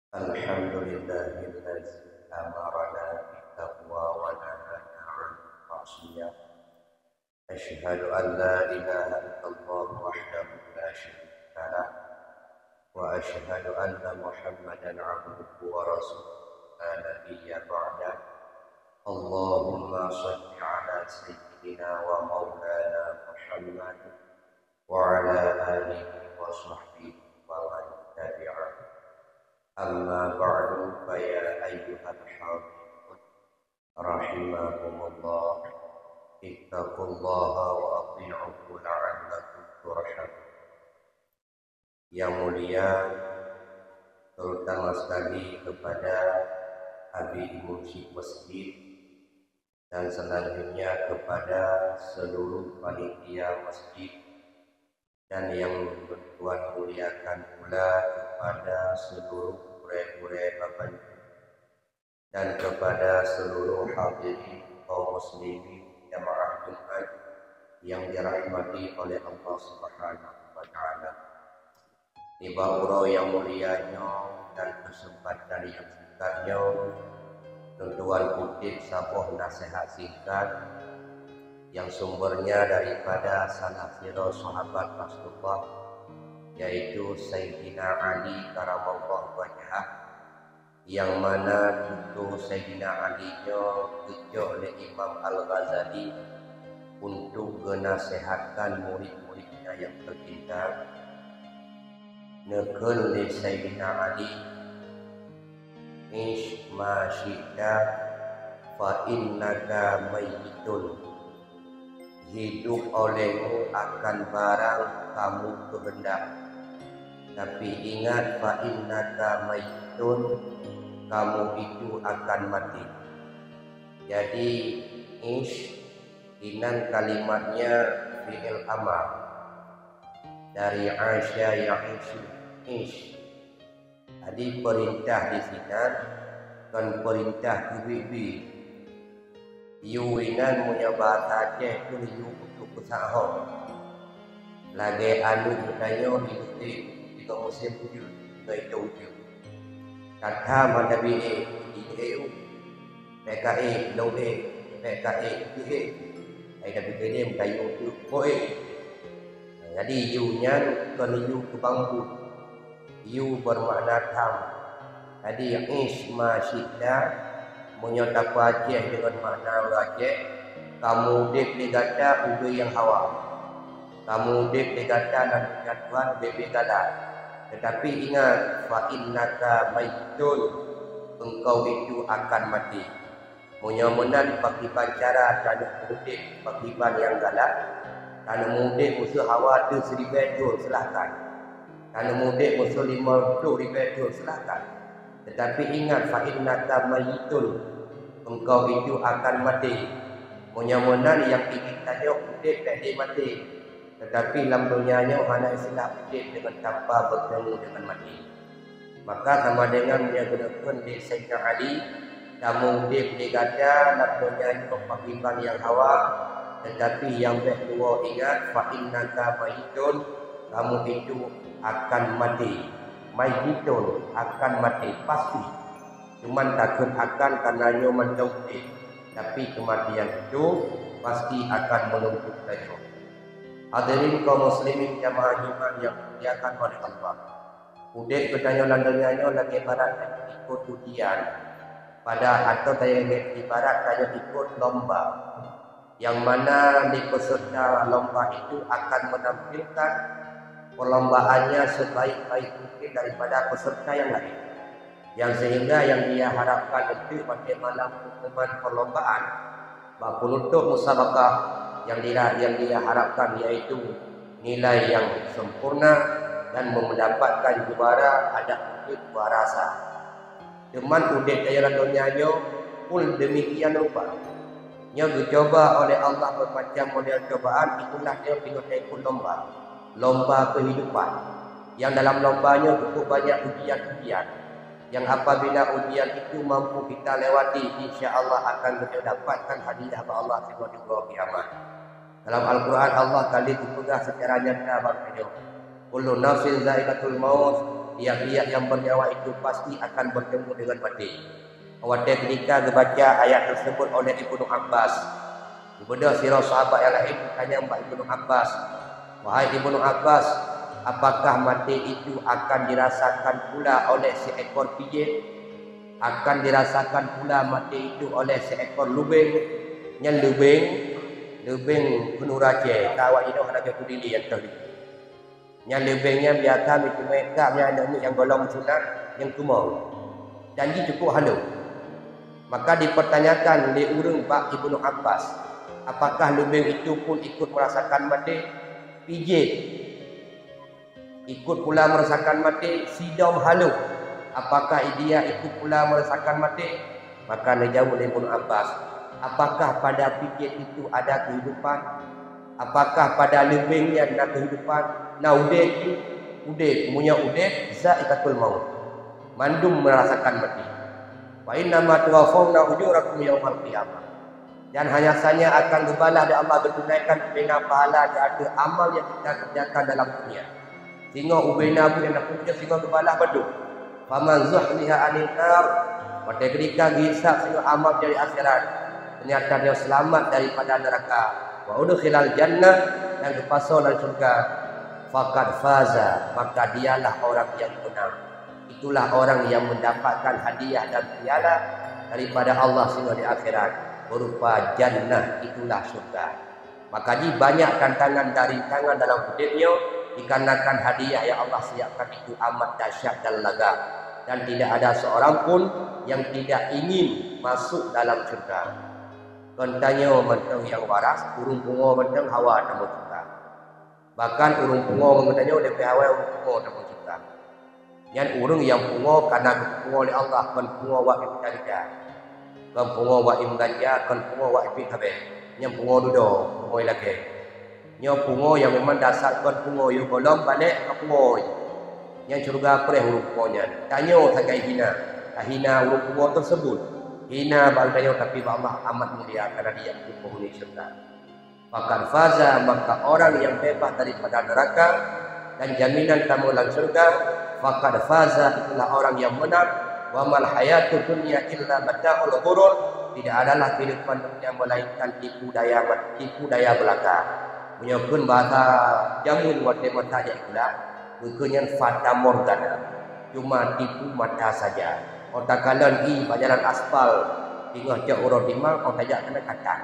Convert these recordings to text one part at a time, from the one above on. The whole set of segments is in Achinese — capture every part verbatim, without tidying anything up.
الحمد لله الذي أمرنا بالتقوى ونهانا عن المعصية. أشهد أن لا إله إلا الله وحده لا شريك له، وأشهد أن محمدا عبده ورسوله لا نبي بعده. اللهم صل على سيدنا ومولانا محمد وعلى آله وصحبه ومن تبعه. أما بعد، فيا أيها الحاضرون رحمكم الله، اتقوا الله وأطيعوه لعلكم ترحمون. Yang mulia, terutama sekali kepada Abi Imum Syik Masjid dan selanjutnya kepada seluruh panitia masjid dan yang Tuan muliakan pula kepada seluruh gurée-gurée bapak dan kepada seluruh hadirin kaum muslimin jamaah Jumat yang dirahmati oleh Allah Subhanahu wa Ta'ala. Di bak uroe nyang mulia nyoe dan kesempatan nyang singkat nyoe, lôn tuan kutip saboh nasihat singkat yang sumbernya daripada salah sidroe sahabat Rasulullah, yaitu Sayyidina Ali karamallahu wajhah, yang mana cucu Sayyidina Ali nyoe geucok lé Imam Al-Ghazali untuk geunasehatkan murid-muridnya yang tercinta. Neukheun lé Sayyidina Ali, "Ish ma syi'ta fa innaka mayyitun." Hidup olehmu akan barang kamu kehendak. Tapi ingat, fa innaka mayyitun, kamu itu akan mati. Jadi, ish, inan kalimatnya fi'il amar dari asya ya'isyu, ish. Jadi, peurintah di sinan kon peurintah keubiet-biet. Yue inan meunyoe bahasa Aceh kheun yue untuk peusaho. Lagée aneuk geutanyoe hidup di, di musém ujeuen, ngon itôh ujeuen. That-that mantong bi éh, di éh u. Pek ka éh, lôn éh, pek ka éh, di éh. Ai tapi keuneuk meukayu untuk boh éh. Jadi, yue nyan kon yue keu bangkut. Yue beumakna tham. Jadi, ish ma syi'ta, meunyoe tapeuaceh deungon makna ureuëng Aceh, kamu udeb lé gata ubé nyang hawa. Kamu udeb lé gata lam donya Tuhan ubé-bé galak. Teutapi ingat, fa innaka mayyitun, engkau itu akan mati. Meunyoe meunan, pakriban cara taneuk udeb pakriban nyang galak? Taneuk udeb meuseu hawa teuh siribée thon, silahkan. Taneuk udeb meuseu limong ploh ribée thon, silahkan. Teutapi ingat, fa innaka mayyitun, engkau itu akan mati. Meunyoe meunan, nyang pingin tanyoe udeb bék lé maté. Teutapi lam donya nyoe hana istilah udeb deungon tanpa beutemu deungon maté. Maka sama dengan nyang geuneukheun lé Saidina Ali, kamu udeb lé gata lam donya nyoe pakriban nyang hawa, teutapi nyang bék tuwoe ingat, fa innaka mayyitun, kamu itu akan mati. Mayyitun, akan mati, pasti. Cuman takheun akan karena nyoe mantong udeb, tapi kematian itu pasti akan menuntut tanyoe. Hadirin kaum muslimin jamaah Jumat yang dimuliakan oleh Allah. Udeb geutanyoe lam donya nyoe lagée ibarat tanyoe ikot ujian. Pada atau tanyoe ibarat tanyoe ikot lomba. Yang mana di peserta lomba itu akan menampilkan perlombaannya sebaik-baik mungkin daripada peserta yang lain. Yang sehingga yang dia harapkan itu bagaimana pengumuman perlombaan. Bak penutup musabakah yang dia, yang dia harapkan yaitu nilai yang sempurna dan mendapatkan juara ada mungkin juara sah. Cuman udeb tanyoe lam donya nyoe pun demikian rupa. Nyoe geucoba oleh Allah bermacam model cobaan, itulah nyoe pih ikot lomba. Lomba kehidupan. Yang dalam lomba nyoe cukup banyak ujian-ujian. Yang apabila ujian itu mampu kita lewati, insya Allah akan kita dapatkan hadiah bak Allah sigoe di uroe kiamat. Dalam Al-Quran, Allah kali geupeugah secara nyata bak tanyoe, "Kullu nafsin zaikatul maut," Tiap-tiap yang bernyawa itu pasti akan bertemu dengan mati. Watée ketika geubaca ayat tersebut oleh Ibnu Abbas, geubeudôh sidroe sahabat nyang laén geutanyong bak Ibnu Abbas, "Wahai Ibnu Abbas, apakah maté itu akan dirasakan pula oleh seekor pijet? Akan dirasakan pula maté itu oleh seekor lubeng?" Nyan lubeng, lubeng keunoe raja, ka awak jinoe hana jeuet tudili nyang toh. Nyan lubeng nyan biasa meuteumé kab nyan aneuk miet nyang gohlom sunat nyang keumong, dan jih cukup halôh. Maka dipertanyakan lé ureuëng bak Ibnu Abbas, apakah lubeng itu pun ikut merasakan maté? Pijet ikut pula merasakan maté, sidom halôh, apakah dia ikut pula merasakan maté? Maka neujaweueb lé Ibnu Abbas, apakah pada pijet itu ada kehidupan? Apakah pada lubeng nyan na kehidupan? Na udeb? Udeb. Meunyoe udeb, zaikatul maut. Mandum merasakan maté. "Wa innama tuwaffawna ujurakum yaumal qiyamah." Dan hanya saja akan geubalah lé Allah, geutunaikan bubena pahala di ateueh amal nyang kita kerjakan dalam dunia. Singoh ubena buet nyang na pujoe singoh geubalah bandum. "Faman zuhziha 'anin nar," watée keudika geuhisab singoh amal dari akhirat, ternyata dia selamat daripada neraka. "Wa udkhilal jannah," dan geupasoe lam syurga. "Faqad faza," maka dialah orang yang menang. Itulah orang yang mendapatkan hadiah dan piala daripada Allah singoh di akhirat, berupa jannah, itulah syurga. Maka jih banyak tantangan dan rintangan dalam udeb nyoe, dikarenakan hadiah yang Allah siapkan itu amat dahsyat dan lagak, dan tidak ada seorang pun yang tidak ingin masuk dalam syurga. Kon tanyoe mantong nyang waras, ureuëng pungo mantong hawa tamong syurga. Bahkan ureuëng pungo ngon tanyoe leubeh awai ureuëng pungo tamong syurga. Nyan ureuëng nyang pungo kana geupungo lé Allah, kon pungo wak ipiet ganja. Kon pungo wak im ganja, kon pungo wak ipiet habéh. Nyan pungo dudoe, pungo ilakée. Nyoe pungo nyang memang dasar kon pungo yôh gohlom balek ka pungo. Nyan syeuruga preh ureuëng pungo nyan. Tanyoe sagai hina, tahina ureuëng pungo tersebut. Hina bak tanyoe, tapi bak Allah amat mulia, karena Dia itu penghuni syurga. Faqad faza, maka orang yang bebas daripada neraka dan jaminan tamong lam syurga, faqad faza, itulah orang yang menang. Wa mal hayatud dunya illa mata'ul ghurur, tidak adalah kehidupan dunia melainkan tipu daya, tipu daya belaka. Meunyoe kheun bahasa jameun watée mata jak sikula, geukheun nyan fata morgana, cuma tipu mata saja. Óh takalon ié bak jalan aspal, teungoh cok uroe dimang, óh tajak keunan ka tan.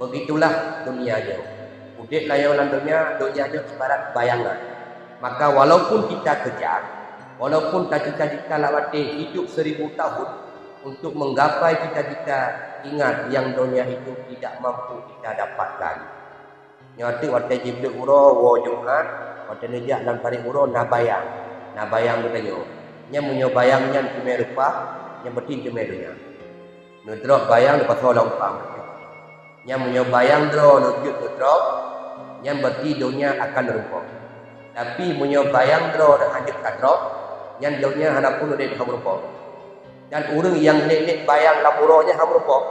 Begitulah dunia nyoe. Udeb lam donya, donya nyoe ibarat bayangan. Maka walaupun kita kejar, walaupun tacita-cita lam até hidup seribu tahun untuk menggapai cita-cita, ingat, nyang donya itu tidak mampu kita dapatkan. Nyoe teuk watée jibleuet uroe, woe Jumat, watée neujak lam tarék uroe na bayang. Na bayang geutanyoe. Nyan meunyoe bayang nyan teumé rupa, nyan berarti teumé donya. Neudrop bayang neupasoe lam umpang. Nyan meunyoe bayang droe neujeuet neudrop, nyan berarti donya akan rumpok. Tapi meunyoe bayang droe hana jeuet ka drop, nyan donya hana pun udeb hana rumpok. Dan ureuëng nyang lét-lét bayang lam uroe nyan hana rumpok.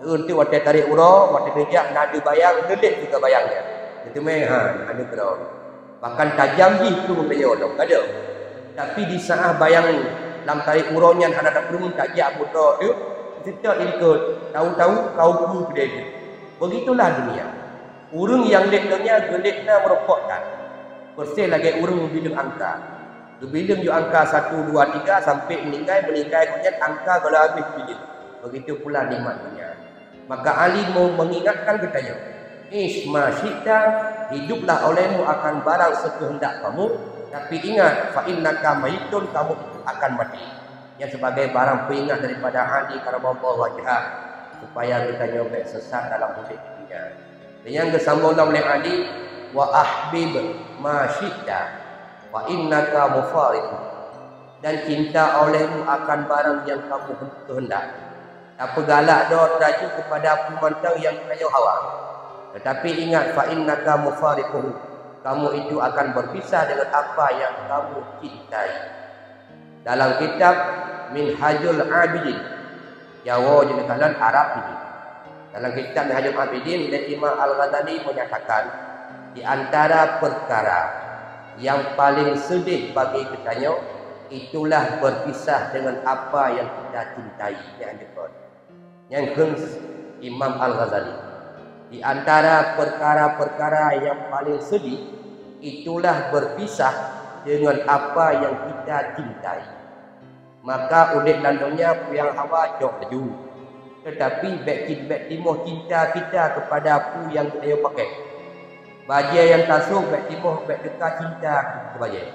Eunteuk watée tarék uroe, watée neujak na deuh bayang, neulét juga bayang nyan. Neuteumé, ha, hana keudroe. Bahkan tajam jih keu meunyoe lom, ka deuh. Tapi di saat bayang lam tarék uroe nyan hana tapeurumun, tajak beutroe deuh, seutôt di likot, tahu-tahu ka ukeue keudée jih. Begitulah dunia. Ureuëng nyang lét donya geulét na meurumpok that. Persis lagée ureuëng geubileueng angka. Geubileueng ju angka satu, dua, tiga sampai meninggai, meninggai gobnyan angka gohlom habéh geubileueng. Begitu pula nikmat dunia. Maka Ali mau mengingatkan geutanyoe, "Ish ma syi'ta, hiduplah olehmu akan barang sekeuheundak kamu, tapi ingat, fa innaka maitun, kamu itu akan mati." Nyan sebagai barang peuingat daripada Ali karamallahu wajhah, supaya geutanyoe bék sesat dalam udeb dunia. Dan nyang geusambong lom lé Ali, "Wa ahbib ma syi'ta, fa innaka mufariqu." Dan cinta olehmu akan barang yang kamu keuheundak. Tapeugalak droe laju kepada peue mantong nyang tanyoe hawa. Tetapi ingat, fa innaka mufariquhu, kamu itu akan berpisah dengan apa yang kamu cintai. Dalam kitab Minhajul Abidin, Jawoe jeuet neukalon, Arab ini. Dalam kitab Minhajul Abidin, lé Imam Al-Ghazali menyatakan, di antara perkara yang paling sedih bagi geutanyoe, itulah berpisah dengan apa yang kita cintai. Nyan jeuet. Nyan kheun Imam Al-Ghazali. Di antara perkara-perkara yang paling sedih, itulah berpisah dengan apa yang kita cintai. Maka udeb lam donya peue nyang hawa cok laju. Tetapi bèk cit bèk timoh cinta kita kepada peue nyang geutanyoe pakék. Bajèe nyang tasôk bèk timoh bèk teuka cinta keu bajèe.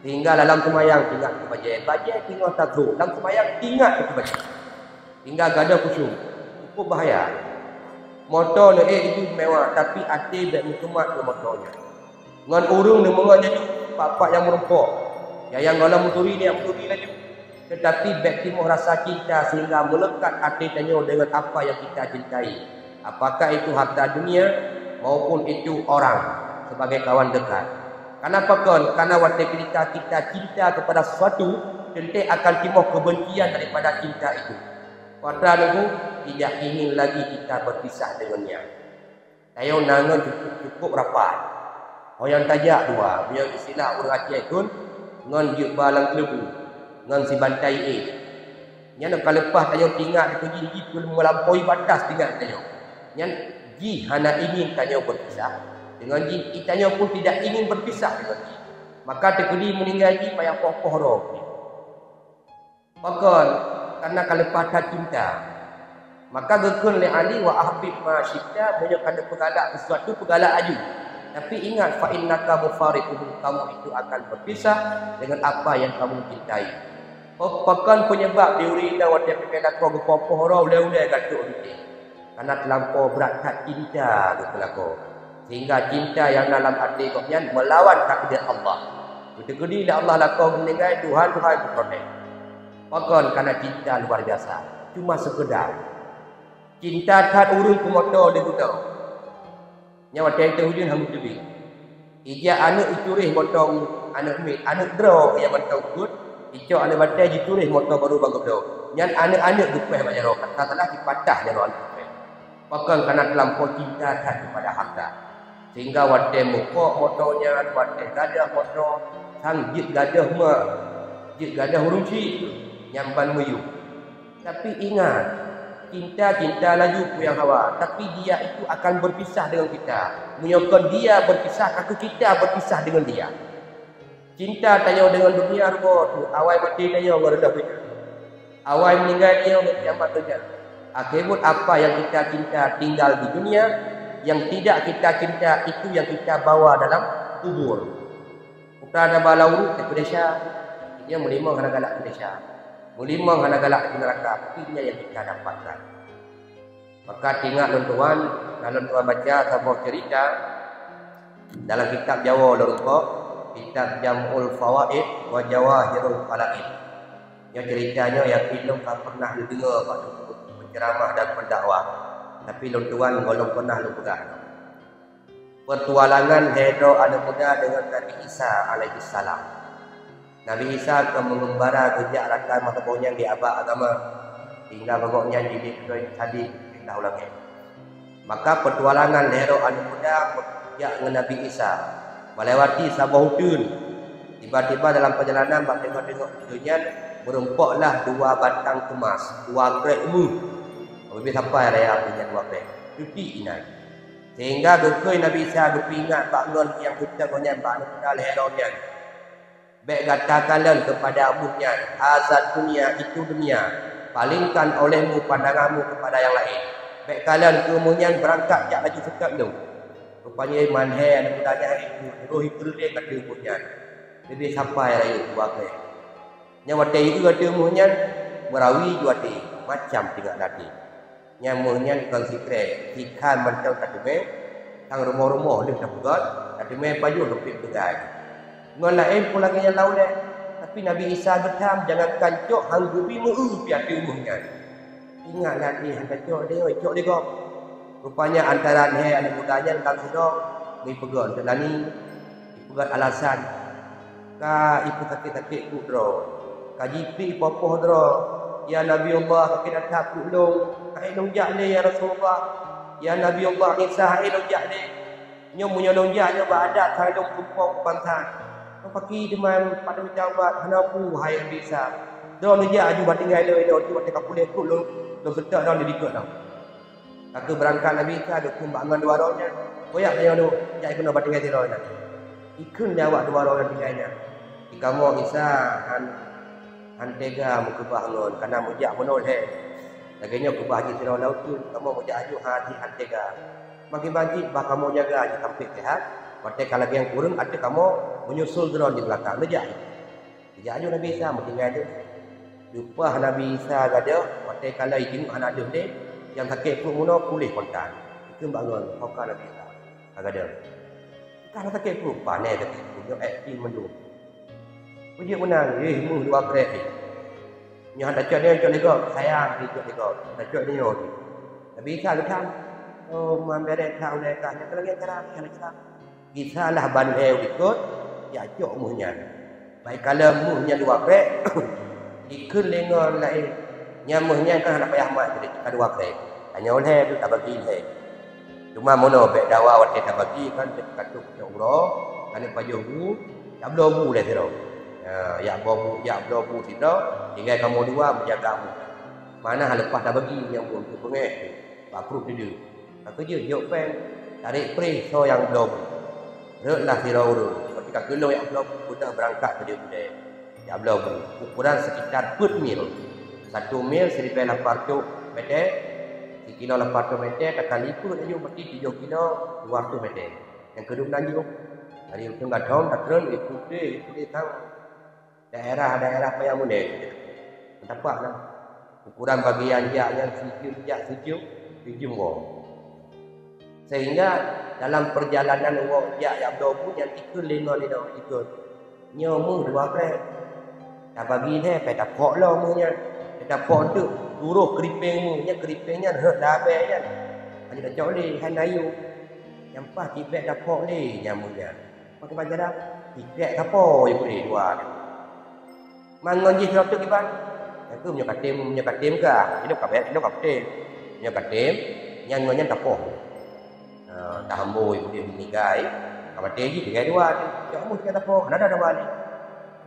Sehingga dalam seumayang ingat keu bajèe. Bajèe teungoh tasôk, lam seumayang ingat keu bajèe. Sehingga gadôh khusyuk. Cukup bahaya. Moto neuék jih mewah, tapi até bèk meutumat keu moto nyan. Ngon ureueng neumeungon laju, pat-pat nyang meurumpok. Nyang, nyang gohlom meuturi, nyan meuturi laju. Tetapi bèk timoh rasa cinta sehingga meulekat até tanyoe dengan apa yang kita cintai. Apakah itu harta dunia maupun itu orang sebagai kawan dekat. Kenapa kon? Karena watèe ketika kita cinta kepada sesuatu, teuntèe akan timoh kebencian daripada cinta itu. Maka nunggu tidak ingin lagi kita berpisah dengannya. Tanyoe na ngon cukup, cukup rapat. Ho nyang tajak dua, meunyoe istilah ureueng Aceh kheun, ngon jeuet ba lam keuleubue, ngon sibantai éh. Nyan ka leupah tanyoe teuingat keu jih, jih pun meulampaui batas teuingat tanyoe. Nyan jih hana ingin tanyoe berpisah dengan jih, tanyoe pun tidak ingin berpisah dengan jih. Maka teukeudi meuninggai jih payah poh-poh roh. Pakon? Karena ka leupah that cinta. Maka geukheun lé Ali, "Wa ahbib ma syi'ta," meunyoe ka neupeugalak sesuatu, peugalak aju. Tapi ingat, "Fa innaka mufariquhu," kamu itu akan berpisah dengan apa yang kamu cintai. Pe-, pakon penyebab diuri inong watèe peumiet lakoe geupoh-poh roh ulèe-ulèe gatok bintéh? Karena terlampau brat that cinta geupeulakoe, sehingga cinta nyang na lam até gobnyan meulawan takdir Allah. Geuteukeudi lé Allah lakoe meuninggai, Tuhan, Tuhan geuprotèk. Pakon? Karena cinta luar biasa. Cuma sekedar. Cinta that ureueng keu moto di gunong. Nyan watèe teuh ujeuen han meuteubit. Ijak aneuk icuréh moto aneuk miet, aneuk droe nyang mantong peuet, icok aneuk batèe jicuréh moto barô bak gob droe. Nyan aneuk-aneuk geupéh bak jaroe, ka salah jipatah jaroe aneuk geupéh. Pakon? Karena terlampau cinta that kepada harta. Sehingga watèe mukok moto nyan, watèe gadôh moto, sang jeuet gadôh ma, jeuet gadôh ureueng chik, nyan ban meuyuem. Tapi ingat, cinta, cinta laju peue nyang hawa, tapi dia itu akan berpisah dengan kita. Meunyoe kon dia berpisah, ka kheueh kita berpisah dengan dia. Cinta tanyoe dengan dunia rugoe teuh, awai maté tanyoe ngon reudoh donya. Awai meuninggai tanyoe ngon kiamat donya. Akhé buet apa yang kita cinta tinggal di dunia, yang tidak kita cinta itu yang kita bawa dalam kubur. Uta na ba lam uruek teuh peudesya, nyan meulimong hana galak peudesya. Meulimong hana galak di neuraka, tapi nyan nyang kita dapatkan. Maka teuingat lôn tuan, na lôn tuan baca saboh cerita dalam kitab Jawoe lôn reumpok, kitab Jam'ul Fawaid wa Jawahirul Falaid. Nyoe cerita nyoe yakin lôn ka pernah neudeungoe bak teungku penceramah dan pendakwah, tapi lôn tuan gohlom pernah lôn peugah. Petualangan lhèe droe aneuk muda deungon Nabi Isa alaihissalam. Nabi Isa ka meungeumbara geujak rata meusaboh nyan di aba agama, sehingga bak gobnyan jeuet keu salib di tahu langét. Maka petualangan lhèe droe aneuk muda jak ngon Nabi Isa melewati saboh uteuen. Tiba-tiba dalam perjalanan bak teungoh-teungoh uteuen nyan meurumpoklah dua batang keumas, dua krek meuh. Leubeh sapai raya nyan dua krek. Cuti inan. Sehingga geukheun Nabi Isa geupeuingat bak ngon nyang seutôt gobnyan bak aneuk muda lhèe droe nyan, "Bèk gata kalon keupada meuh nyan, hazad dunia, itu dunia. Palingkan olehmu pandanganmu kepada yang lain. Bèk kalon keu meuh nyan, beurangkat jak laju seutôt lôn." Rupajih man lhèe aneuk muda nyan, roh jih peureulèe ateueh meuh nyan. Leubeh sapai rayeuk dua krek. Nyan watèe jieu ateueh meuh nyan, meurawi ju até, macam tingak até. Nyan meuh nyan kon sikrek, sikhan mantong tateumé, sang rumoh-rumoh lheueh tapeugöt, tateumé pajoh rupit beugai. Ngon laén peue lagèe nyan lam ulèe, tapi Nabi Isa geutham jangankan cok, han geubi meu-eu pih ateueh meuh nyan. Ingat lé até han tacok lé, cok lé gob. Rupanya antara lhèe aneuk muda nyan ka sidroe meupeugöt teuh lani, ipeugöt alasan. Ka ipeusakét-sakét pruet droe. Ka jipiek ipoh-poh droe, "Ya Nabi Allah, sakét that pruet lôn. Hai lôn jak lé, ya Rasulullah. Ya Nabi Allah Isa, hai lôn jak lé. Nyoe meunyoe lôn jak nyoe bak adat hai lôn keumpung keubansa." Paki teuma pat mita ubat, hana peue hai Nabi Isa. Droeneuh jak aju bak tinggai lé, lé, watèe ka puléh pruet lôn, lôn seutôt droeneuh di likot lom. Ka keuh beurangkat Nabi Isa geukheun bak ngon dua droe nyan, "Kujak tanyoe lôn, jak keunoe bak tinggai sidroe nyan." Ikheun lé awak dua droe nyang tinggai nyan, "Di kamoe Isa hán, hán teuga meukeubah ngon, ka na meujak meunoe lhèe. Lagèe nyoe keubah jih sidroe lam uteuen, kamoe meujak aju hán jih hán teuga. Meukiban cit bah kamoe jaga jih sampoe seuhat, watèe ka lagèe nyang kureueng ateueh kamoe menyusul droeneuh di beulakang, neujak." Geujak aju Nabi Isa meutinggai deuh. Leupah Nabi Isa gadôh, watèe kalon jiteungoh hana deuh lé, nyang sakét pruet meunoe puléh spontan. Ikheun bak ngon, "Ho ka Nabi Isa ka gadôh." "Ka na sakét pruet?" "Pane sakét pruet, nyoe ék pih mandum." "Peue jeuet meunan?" "Eh, méuh dua krék jih. Nyoe han tacok nyoe, cok lé gob, sayang jih cok lé gob. Tacok nyoe jih." Nabi Isa geutham, "Oh, man bèrèh that ulèe kah, nyoe ka lagèe cara, cara, cara." Isa lah ban lhèe u likot, jak cok méuh nyan. Bak ikalon méuh nyan dua krék, ikheun lé ngon laén, "Nyan méuh nyan kan hana payah mat, ka dua krék. Tanyoe lhèe, tabagi lhèe." Teuma meunoe bèk dawa watèe tabagi kan, bèk ka trok cok uroe, keuneuk pajoh bu, jak bloe bu lé sidroe. Ha, jak bloe bu, jak bloe bu sidroe, tinggai kamoe dua meujaga bu. Mana leupah tabagi nyang bu, untuk beungèh bak pruet deuh. Ka keuh jeuet jok péng, tarek preh soe nyang bloe bu. Rhot lah sidroe ureueng, seperti ka keuh lôn jak bloe bu, beudôh beurangkat keudéh-keudéh. Jak bloe bu, ukuran sekitar peuet mil. Satu mil siribèe lapan reutôh meter, sikilo lapan reutôh meter, ka kalipeuet laju, berarti tujoh kilo dua reutôh meter. Nyang keudua lanjut, dari Ujong Gadong, tatrön, eh, putih, putih sang. Daerah-daerah Paya Muneng, tapak na. Ukuran bagian jak nyan sijeuem jak sijeuem, sijeuem woe. Sehingga dalam perjalanan woe jak, jak bloe bu nyan, ikheun lé ngon inong ikheun, "Nyoe méuh dua krék. Tabagi lhèe, payah tapok lom méuh nyan. Payah tapok teuk, turoh keuripéng méuh nyan, keuripéng nyan rhot lam abèe nyan. Aneuk tacok lé, hana yum. Nyang paih cit bèk tapok lé nyan méuh nyan." Pakai pajaran, "Tiket sapo?" Jipeureulèe dua nyan. "Man ngon jih sidroe teuk kiban." Nyan keuh meunyoe ka tem, meunyoe ka tem ka, sidroe ka bèk, sidroe ka tem. Meunyoe ka tem, nyan ngon nyan tapoh. Ha, tahambo jipeureulèe meuninggai, ka maté jih tinggai dua tu. "Cok méuh tiket sapo?" "Hana dua lé."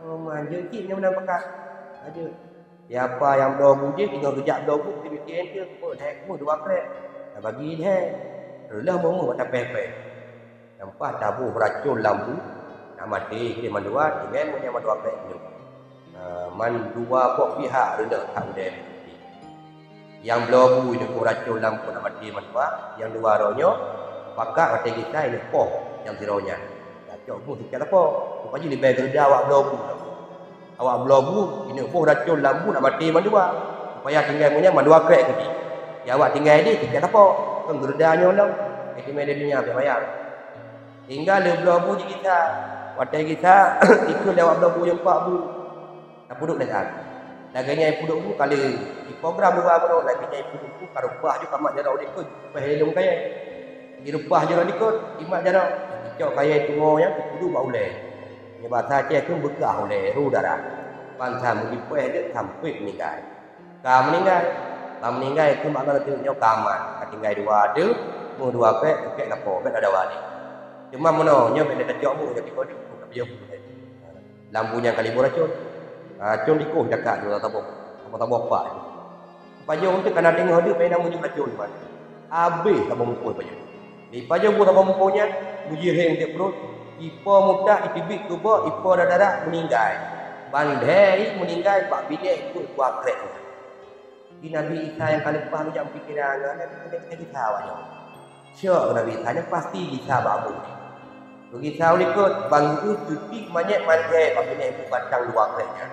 "Oh, man jeuet cit nyoe meunan pakat." Ka jeuet. Siapa nyang bloe bu jih, teungoh geujak bloe bu, teumiké enteuk, "Méuh lhèe, méuh dua krék. Tabagi lhèe." Reuloh méuh-méuh bak tapèh-pèh. Nyan paih taboh racôn lam bu, na maté keudéh mandua, tinggai méuh nyan mandua krék keunoe. Ha, mandua boh pihak reuloh that ulèe. Nyang bloe bu jinoe boh racôn lam bu, na maté mandua, nyang dua droe nyoe pakat watèe gisa jinoe poh nyang sidroe nyan. Tacok méuh tiket sapo, rupajih leubeh geureuda awak bloe bu. Awak bloe bu, jinoe boh racôn lam bu, na maté mandua. Supaya tinggai méuh nyan mandua krék keudéh. Ya, awak tinggai deh, tiket sapo? Kan geureuda nyoe lom. Jadi, meunan di dunia, bèk mayang. Tinggai lé bloe bu jigisa. Watèe gisa, ikheun lé awak bloe bu nyang pak bu. Tapeuduek lé that. Lagèe nyan ipeuduek bu ka lheueh. Iprogram dua bunoe, lagèe nyan ipeuduek bu, ka reubah ju kamat jaroe u likot, peuhé lôn kayèe. Ireubah jaroe likot, imat jaroe. Icok kayèe tuwoe nyan, ipeuduek bak ulèe. Nyan basa Aceh kheun beukah ulèe, ru darah. Ban saboh jipeuhé deuek sampoe meuninggai. Ka meuninggai. Ban meuninggai kheun bak droe nyoe ka aman. Ka tinggai dua teuh, méuh dua krék, krék sapo, bèk na dawa lé. Cuma meunoe, nyoe bèk lé tacok méuh, jadi kode, ka piôh. Lam bu nyan ka lheueh boh racôn. Racôn dikoh dakak nyoe saboh, saboh-saboh pak. Pajoh eunteuk ka na teungoh deuek, payah na meunyoe racôn, man. Habéh saboh muphom pajoh. Di pajoh bu saboh muphom nyan, meujiréng di pruet, ipo muta, iteubiet keubah, ipo darah-darah, meuninggai. Ban lhèe meuninggai bak binéh peuet dua krék nyan. Di Nabi Isa nyang ka leupah, meujak pikiran, Nabi Isa awak nyoe. Syok Nabi Isa nyan pasti gisa bak bu. Geugisa u likot, ban geuh teubiet manyét mandhé bak binéh bu batang dua krék nyan.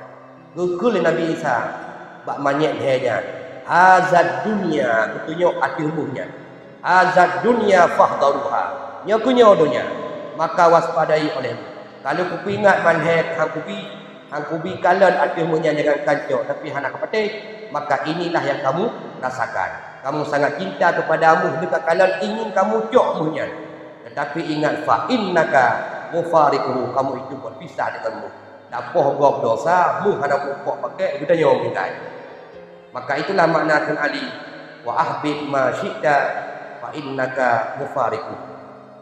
Geukheun lé Nabi Isa bak manyét lhèe nyan, "Hazad dunya," geutunyok ateueh méuh nyan. "Hazad dunya fahdharuha." Nyoe keuh nyoe donya, maka waspadai oleh. Ka lheueh kupeuingat mandhé han kubi, han kubi kalon ateueh méuh nyan jangankan cok, tapi hana kapatéh, maka inilah yang kamu rasakan. Kamu sangat cinta kepada méuh, lheueh kakalon ingin kamu cok méuh nyan. Tetapi ingat, fa innaka mufariquhu, kamu itu berpisah dengan méuh. Tapoh gob dosa, méuh hana mupok pakai, geutanyoe meuninggai. Maka itulah makna kheun Ali, "Wa ahbib ma syi'ta fa innaka mufariquhu."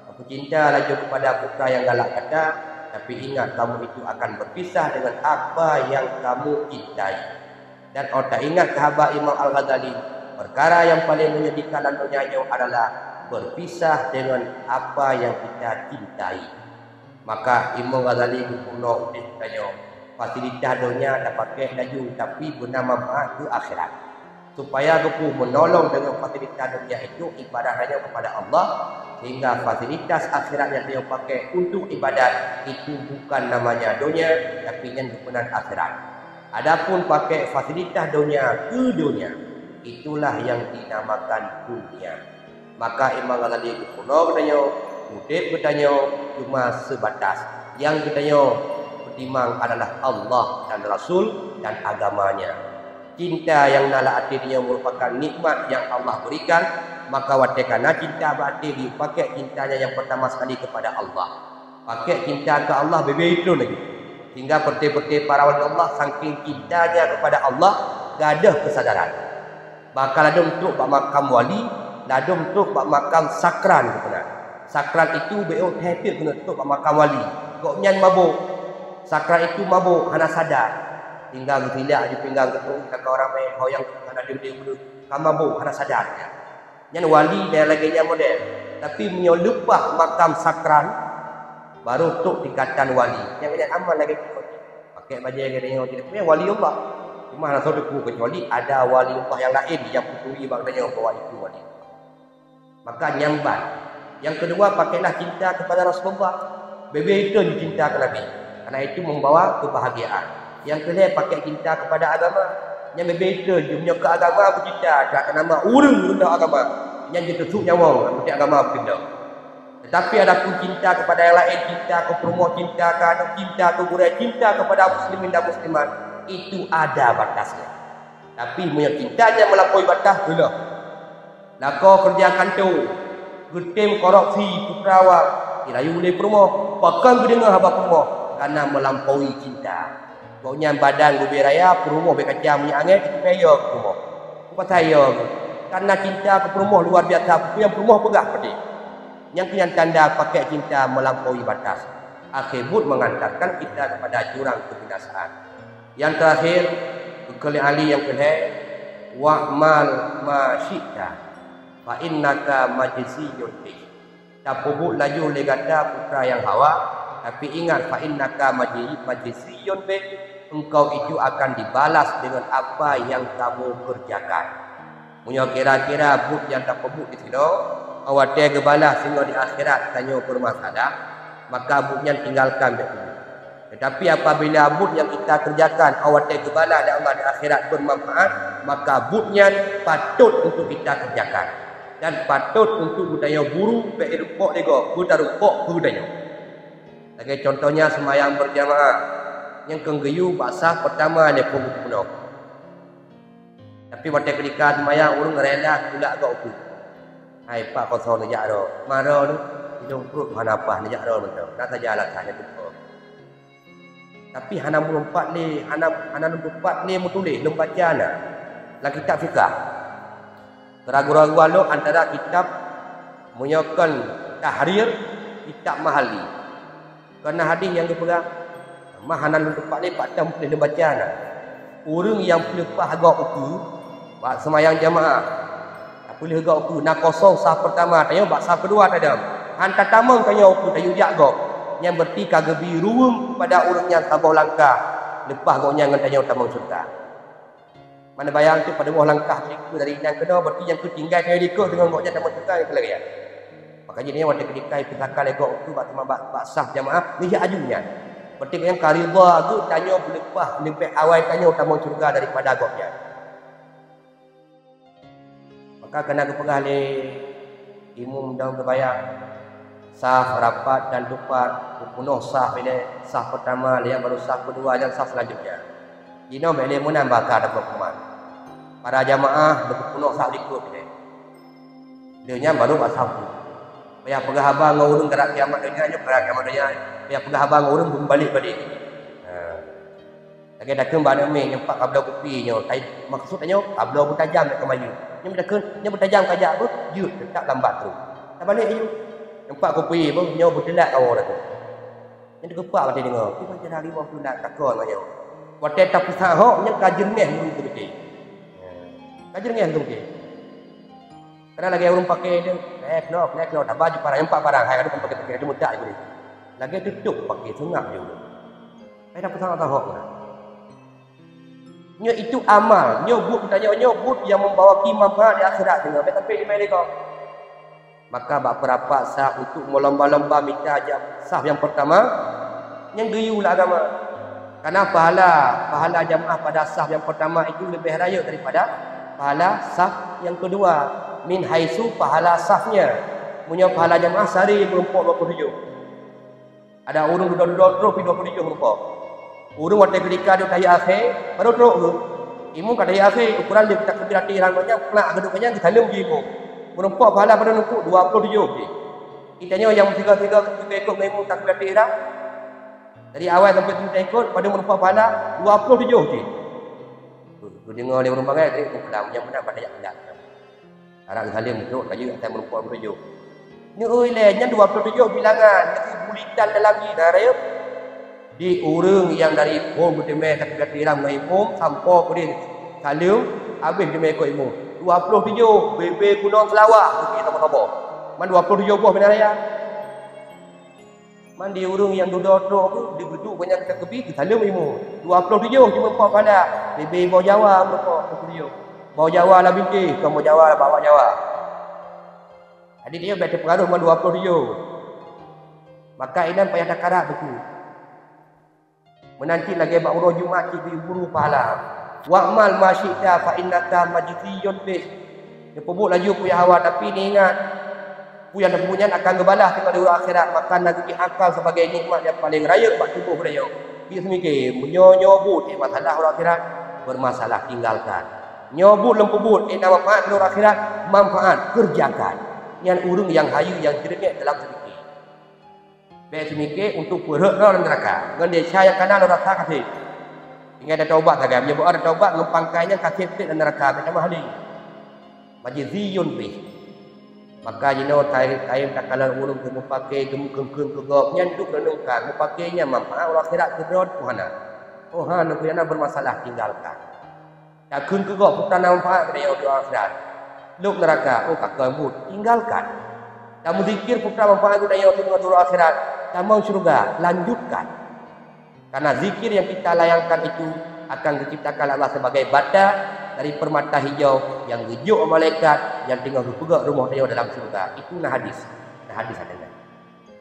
Aku cinta laju kepada putra yang galak gata, Tapi ingat, kamu itu akan berpisah dengan apa yang kamu cintai. Dan 'oh taingat keu haba Imam Al-Ghazali, perkara nyang paleng menyedihkan lam donya nyoe adalah berpisah dengan apa yang kita cintai. Maka Imam Ghazali geupeurunoe udeb tanyoe, fasilitas donya tapakék laju, tapi beuna manfaat keu akhirat. Supaya geupeu meunolong deungon fasilitas donya itu ibadah tanyoe kepada Allah, sehingga fasilitas akhirat nyang tanyoe pakék untuk ibadat itu bukan namanya donya, tapi nyan geupeunan akhirat. Adapun pakék fasilitas donya keu donya, itulah yang dinamakan dunia. Maka Imam Ghazali geupeurunoe geutanyoe, udeb geutanyoe cuma sebatas. Nyang geutanyoe peutimang adalah Allah dan Rasul dan agamanya. Cinta nyang na lam até tanyoe merupakan nikmat nyang Allah berikan, maka watée ka na cinta bak até, geupakék cinta nyan nyang pertama sekali kepada Allah. Pakék cinta keu Allah bebe itu lagi. Sehingga peureuté-peureuté para wali Allah saking cintanya kepada Allah, gadôh keusadaran. Bahkan ladôm trok bak makam wali, ladôm trok bak makam sakran geupeuna. Sakran itu bék 'oh thèe teuk keuneuk trok bak makam wali. Gobnyan mabök. Sakran itu mabök, hana sadar. Pinggang geusilak di pinggang geutrok, ka orang mé, ho nyang ka na deuh-deuh, ka mabök, hana sadar. Nyan wali nyang lagée nyan model. Tapi meunyoe leupah makam sakran, baru trok tingkatan wali. Nyang nyan aman lagée nyan. Pakék bajée lagée nyoe, jadi wali Allah. Cuma hana soe teupeu, kecuali ada wali Allah nyang laén nyang peuturi bak tanyoe bahwa itu wali Allah. Maka nyan ban. Nyang keudua, pakailah cinta kepada Rasulullah. Bebe itu cinta keu Nabi. Karena itu membawa kebahagiaan. Nyang keulhée, pakék cinta kepada agama. Nyan bebe itu, meunyoe keu agama beucinta, ka nama ureuëng rindu agama. Nyan jiteusuek nyawöng, meuti agama beutindong. Tetapi adapun cinta kepada yang lain, cinta keu peurumoh, cinta keu aneuk, cinta keu gurée, cinta kepada muslimin dan muslimat, itu ada batasnya. Tapi meunyoe cinta nyan melampaui batas, beuloh. Lakoe keureuja kantô, geutem korupsi putra awak, jirayu lé peurumoh, pakon geudeungoe haba peurumoh, karena melampaui cinta. Gobnyan badan geubi raya, peurumoh bék kaca minyeuk angén, jiteumé yo keu peurumoh. Peue pasai yo geuh? Karena cinta keu peurumoh luar biasa, peue nyang peurumoh peugah padé. Nyang keuh nyan tanda pakék cinta melampaui batas. Akhé buet mengantarkan kita kepada jurang kebinasaan. Nyang teurakhir, geukheun lé Ali nyang keulhée, "Wa'mal ma syi'ta, fa innaka majziyun bih." Tapeubuet laju lé gata peue nyang hawa, tapi ingat, "Fa innaka majzi-, majziyun bih," engkau itu akan dibalas dengan apa yang kamu kerjakan. Meunyoe kira-kira buet nyang tapeubuet disinoe, 'oh watée geubalah singoh di akhirat tanyoe peumasalah, maka buet nyan tinggalkan bék dulu. Tetapi apabila buet nyang kita kerjakan 'oh watée geubalah lé Allah di akhirat bermanfaat, maka buet nyan patôt untuk kita kerjakan dan patôt untuk geutanyoe buru bék jirumpok lé gob, beutarumpok keu geutanyoe. Lagée contohnya seumayang berjamaah, nyang keu geuyue bak saf pertama lé phon geupeunong. Tapi watée keudika seumayang, ureuëng rela tulak gob ukeue. Hai, pat kosong neujak droe, maro lôn, idong pruet hana paih neujak droe mantong. Na saja alasan nyang teupeue. Tapi hana meurumpat lé, hana, hana lôn tupat lé meutuléh, lôn baca na lam kitab fikah. Keuraguan-raguan lôn antara kitab meunyoe kon Tahrir, kitab Mahalli. Kon na hadis nyang geupeugah, mah hana lôn tupat lé, pat tam lôn baca na. Ureuëng nyang peuleupah gob ukeue bak seumayang jamaah, peuleupah gob ukeue na kosong saf pertama, tanyoe bak saf keudua tadong. Han tatamong tanyoe ukeue, tayue jak gob. Nyan berarti ka geubi ruweueng kepada ureuëng nyan saboh langkah leupah gobnyan ngon tanyoe tamong syeuruga. Mana bayang tu padub boh langkah dari inan keunoe, berarti nyang keuh tinggai keu likot deungon gobnyan tamong syeuruga nyang keu lagée nyan. Maka jih nyan watée keudika ipeusakan lé gob ukeue bak teuma bak, bak saf jamaah, neujak aju nyan. Berarti gobnyan ka ridha geuh tanyoe peuleupah leubeh awai tanyoe tamong syeuruga daripada gobnyan. Maka keunan geupeugah lé imum dalam teubayang, saf rapat dan tupat, geupeunôh saf ilée, saf pertama, lheueh nyan baru saf keudua dan saf selanjutnya. Jinoe bék lé meunan baka dapat kuman. Para jamaah beugeupeunôh saf likot ilée. Lheueh nyan baru bak saf. Payah peugah haba ngon ureuëng gerak kiamat donya nyoe, gerak kiamat donya. Payah peugah haba ngon ureuëng beumbalek-balek. Ha. Lagée takheun bak aneuk miet nyang pat kabloe kupi nyoe, tai-, maksud tanyoe kabloe beutajam nyoe keu mayuet. Nyoe takheun, nyoe beutajam kajak beuh, jeuet teutap lambat trok. Tabalek aju. Nyang pat kupi beuh, nyoe beuteulat kawoe takheun. Nyan teukepak watèe deungö, "Ih, macam hari wang peulat takon manyang." Watèe tapeusahok nyan ka jeureunéh meunurot teuke. Ka jeureunéh teuke. Karena lagèe ureueng paké nyan, "Eh, keunoe, eh, keunoe, taba ju parang, nyang pat parang, hai, aduh, paké-paké, aduh, meudak ju." Lagèe teutôp paké, seungap ju. Hai, tapeusahok-sahok. Nyoe itu amal, nyoe buet geutanyoe, nyoe buet nyang membawa manfaat di akhirat deungö. Bèk sampai iman lé gob. Maka bak peurapat saf untuk meulomba-lomba mita jam saf nyang pertama, nyan geuyue lam agama. Karena pahala, pahala jamaah pada saf nyang pertama itu leubeh rayeuk daripada pahala saf nyang kedua. Min haitsu pahala safnya. Meunyoe pahala jamaah sehari meurumpok dua puluh tujoh. Ada ureueng dudoe-dudoe troh pih dua puluh tujoh rupa. Ureueng watèe keudika duek tahiyat akhé, baru trok geuh. Imum ka tahiyat akhé, ukoran lheueh takbiratul ihram gobnyan, plak geuduek gobnyan, geusaleuem ju imum. Meurumpok pahala padum neuk, dua puluh tujoh pih. Geutanyoe nyang meusigoe-sigoe geuikot ngon imum takbiratul ihram, dari awai sampai teungoh taikot, padum meurumpok pahala, dua puluh tujoh pih. Geudeungö lé ureueng bangai, eh, peugah, nyang meunan pada jak peugah. Arak geusaleuem trok laju asai meurumpok meutujoh. Nyoe lé nyan dua puluh tujoh bilangan, nyoe bulitan dalam jih na rayeuk. Di ureueng nyang dari phon meuteumé takbiratul ihram ngon imum sampoe keudeh saleuem, habéh teumé ikot imum. Dua puluh tujoh, bebe gunong Seulawah, bukét saboh-saboh. Man dua puluh tujoh boh binaya. Man di ureueng nyang dudoe trok tu, di geuduek banyak kita keubi, geusaleuem imum. Dua puluh tujoh cuma empat pahala. Leubeh bau Jawa meurumpok dua puluh tujoh. Bau Jawa lam bintéh, kon bau Jawa lam bawah Jawa. Jadi dia bèk teupengaruh ngon dua puluh tujoh. Maka inan payah takarab beutôi. Meunan cit lagèe bak uroe Jumat cit geuburu pahala. "Wa'mal ma syi'ta fa innaka majziyun bih." Neupeubuet laju peue nyang hawa, tapi neuingat, peue nyang neupeubuet nyan akan geubalah teungoh di uroe akhirat, maka na geubri akal sebagai nikmat nyang paleng rayeuk bak tuboh geutanyoe. Pih seumike, meunyoe nyoe buet, eh, masalah uroe akhirat, bermasalah, tinggalkan. Nyoe buet lôn peubuet, eh, na manfaat di uroe akhirat, manfaat, kerjakan. Nyan ureueng nyang hayeue, nyang jeureungèt dalam seumike. Bèk seumike untuk peurhot droe lam neuraka. Ngon desya nyang kana lôn rasa kaseh. Tinggai tataubat sagai. Meunyoe beu tataubat ngon pangkai nyan kaseh peuet lam neuraka, bèk tamah lé. Majziyun bih. Maka jinoe taim-taim takalon ureueng geumeupaké, geumeukeung-keung keu gob, nyan duek renungkan, meupaké nyan manfaat uroe akhirat keu droe peue hana. Oh hana, peue hana bermasalah, tinggalkan. Takheun keu gob peue na manfaat keu tanyoe di akhirat. Lôb neuraka, oh ka kon buet, tinggalkan. Tameuzikir peue na manfaat keu tanyoe di akhirat. Tamong syeuruga, lanjutkan. Karena zikir yang kita layangkan itu akan diciptakan Allah sebagai bata dari permata hijau yang geujok malaikat yang teungoh geupeugöt rumoh tanyoe dalam syeuruga. Itu na hadis. Na hadis ada.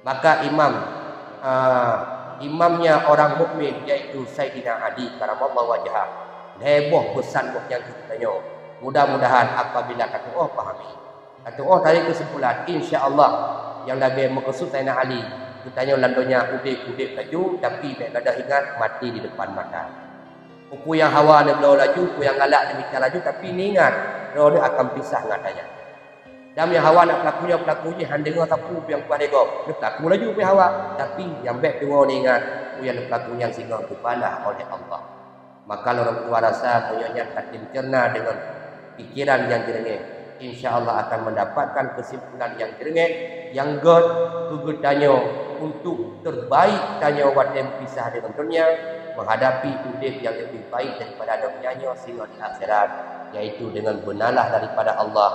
Maka imam, ah, imamnya orang mukmin, yaitu Saidina Ali karamallahu wajhah. Lhèe boh peusan gobnyan keu geutanyoe. Mudah-mudahan apabila tatu'oh pahami. Tatu'oh tarék keusimpulan, insya Allah, nyang lagèe meukeusut Saidina Ali, geutanyoe lam donya udép-udép laju, tapi bèk gadôh ingat maté di depan mata. Peue nyang hawa neubloe laju, peue nyang galak neumita laju, tapi neuingat, droeneuh akan pisah ngon ata nyan. Dan nyang hawa na peulaku nyoe, peulaku jih han deungö sapeue nyang peugah lé gob. Neupeulaku laju peue hawa, tapi nyang bèk deungö neuingat, peue nyang neupeulaku nyan singoh geubalah oleh Allah. Maka lôn tuan rasa meunyoe nyan ka teuncurna deungon pikiran nyang jeureungéh, insya Allah akan mendapatkan kesimpulan nyang jeureungéh, nyang gèt keu geutanyoe untuk terbaik tanyoe watèe pisah deungon donya, menghadapi udép nyang leubeh baik daripada donya nyoe singoh di akhirat, yaitu dengan beunalah daripada Allah.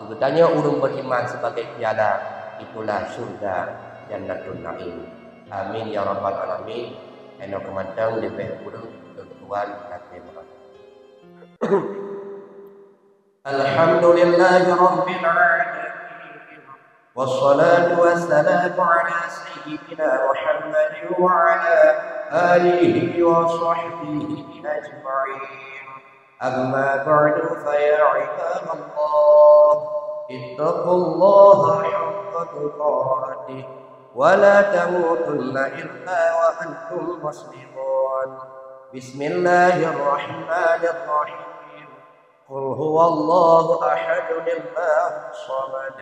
Geutanyoe ureuëng beriman sebagai piala, itulah syurga Jannatun Naim. Amin ya rabbal alamin. Eno keumantong leubeh kureueng keuntuan até meunan. Alhamdulillahirabbil alamin. Wassalatu wassalamu ala sayyidina Muhammadin wa ala alihi wa sahbihi ajma'in. Amma ba'du, fa ya ibadallah, ittaqullaha haqqa tuqatih, wa la tamutunna illa wa antum muslimun. Bismillahirrahmanirrahim. Qul huwallahu ahad, Allahus samad.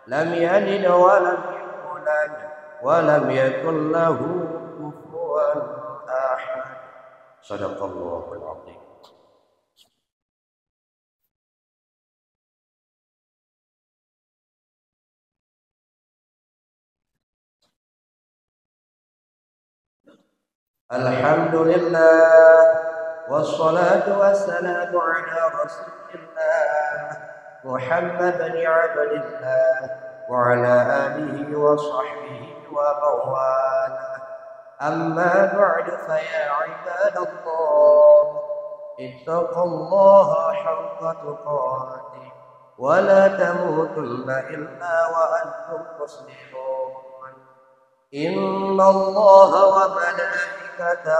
Lam yalid wa lam yulad, wa lam yakul lahu kufuwan ahad. Sadaqallahul azim. الحمد لله، والصلاة والسلام على رسول الله، محمد بن عبد الله، وعلى آله وصحبه ومن والاه. أما بعد، فيا عباد الله، اتقوا الله حق تقاته، ولا تموتن إلا وأنتم مسلمون. إن الله وملائكته